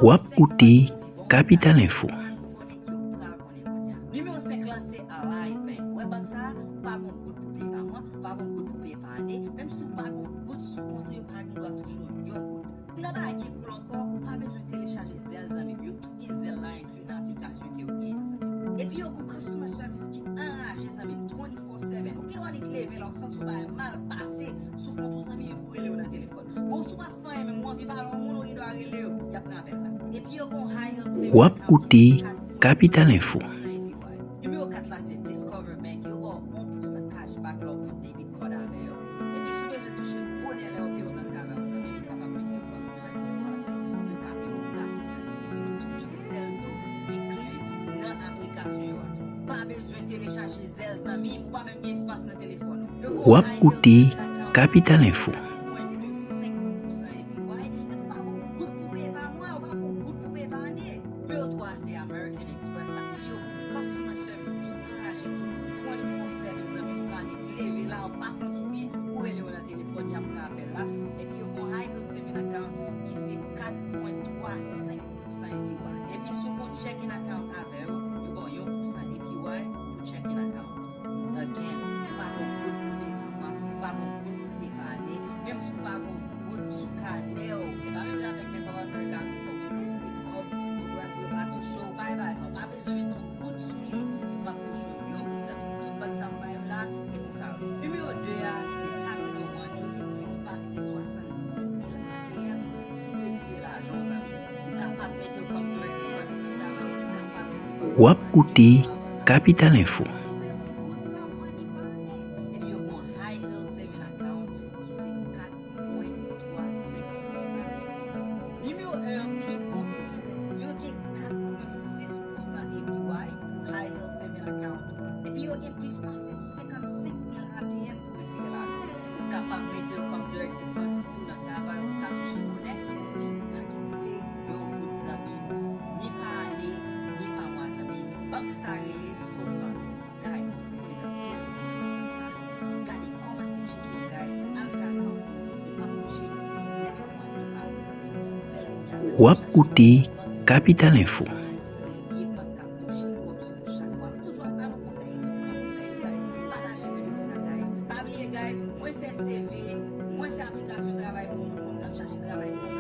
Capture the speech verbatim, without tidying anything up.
W ap koute Capital Info. Nimewo senk lan se Ally Bank. Ou wè bank sa a, ou pa gon goud pou peye pa mwa, ou pa gon goud pou peye pa ane. Menm si ou pa gon goud sou kont ou, yo pa gen dwa touche w yon goud. Nan bagay ki cool ankò, ou pa bezwen telechaje Zelle, zanmi m. Yo tou gen Zelle la enkli nan aplikasyon ke yo genyen, zanmi m. Epi yo gon customer service ki anraje, zanmi m, twenty-four seven. Ou gen dwa annik leve la, ou santi w bagay mal pase sou kont ou, zanmi m, epi yo rele w nan telefòn. Bon, si w pa fè anyen menm, ou anvi pale yon moun, ou gen dwa rele yo, y ap pran apèl la. Epi yo gon high yield savings account. W ap koute Capital Info. Nimewo kat la se Discover Bank, yo ba w yon pousan cashback lè w pran debit card avè yo. Epi si w bezwen touche bonè lè yo peye w nan travay, zanmi m, yo kapab mete yo kòm direct deposit, yo ka peye w rapid, zanmi m. Epi yo tou gen Zelle tou enkli nan aplikasyon yo a tou. Pa bezwen telechaje Zelle, zanmi m, ou pa menm gen espas nan telefòn ou. W ap koute Capital Info. Nimewo twa se American Express, sa yo customer service ki anraje tou twenty-four seven, zanmi m. Ou ka annik leve la, ou pa santi w byen, ou rele yo nan telefòn, y ap pran apèl la. Epi yo gon high yield saving account ki se kat pwen twa senk pousan A P Y. Epi si w gon checking account avè yo, yo ba w yon pousan A P Y pou checking account. Again, ou pa gon goud pou peye pa mwa, ou pa gon goud pou peye pa ane, menm si w pa gon goud sou kanè w. E pa menm jan avèk Bank of America, fò w gen kantite kòb, ou wè pou yo pa touche w, pa gen bagay sa, ou pa bezwen mete yon goud sou li, yo p ap touche w yon goud, zanmi m. Tout bank sa m ba yo la, e konsa yo ye. Nimewo de a, se Capital One, yo gen plis pase swasanndis mil A T M ki retire lajan w, zanmi m. Ou kapab mete yo kòm direct deposit nan travay, ou kapab resevwa. W ap koute Capital Info. Goud pa mwa ni pa ane. Epi yo gon high yield saving account ki se kat pwen twa senk pousan A P Y. Nimewo en an pi bon toujou. Yo gen kat pwen sis pousan A P Y pou high yield saving account ou. Epi yo gen plis pase senkannsenk mil A T M pou retire lajan w. Ou kapab mete yo kòm direct deposit tou nan travay ou ka touche bonè, epi ou pa gen pou peye yon goud, zanmi m, ni pa ane, ni pa mwa, zanmi m. Bank sa rele SoFi. Guys, ou konnen k ap tou gade kòman se tcheke yo, guys. Al fè account ou, li p ap touche nou, ni pa mwa, ni pa ane, zanmi m. Fè l kounye a. W ap koute Capital Info. Bank k ap touche kòb sou nou chak mwa. M toujou ap ba nou konsèy, pran konsèy yo, guys. Pataje videyo sa, guys. Pa bliye, guys, mwen fè C V, mwen fè aplikasyon travay pou moun, moun k ap chache travay pou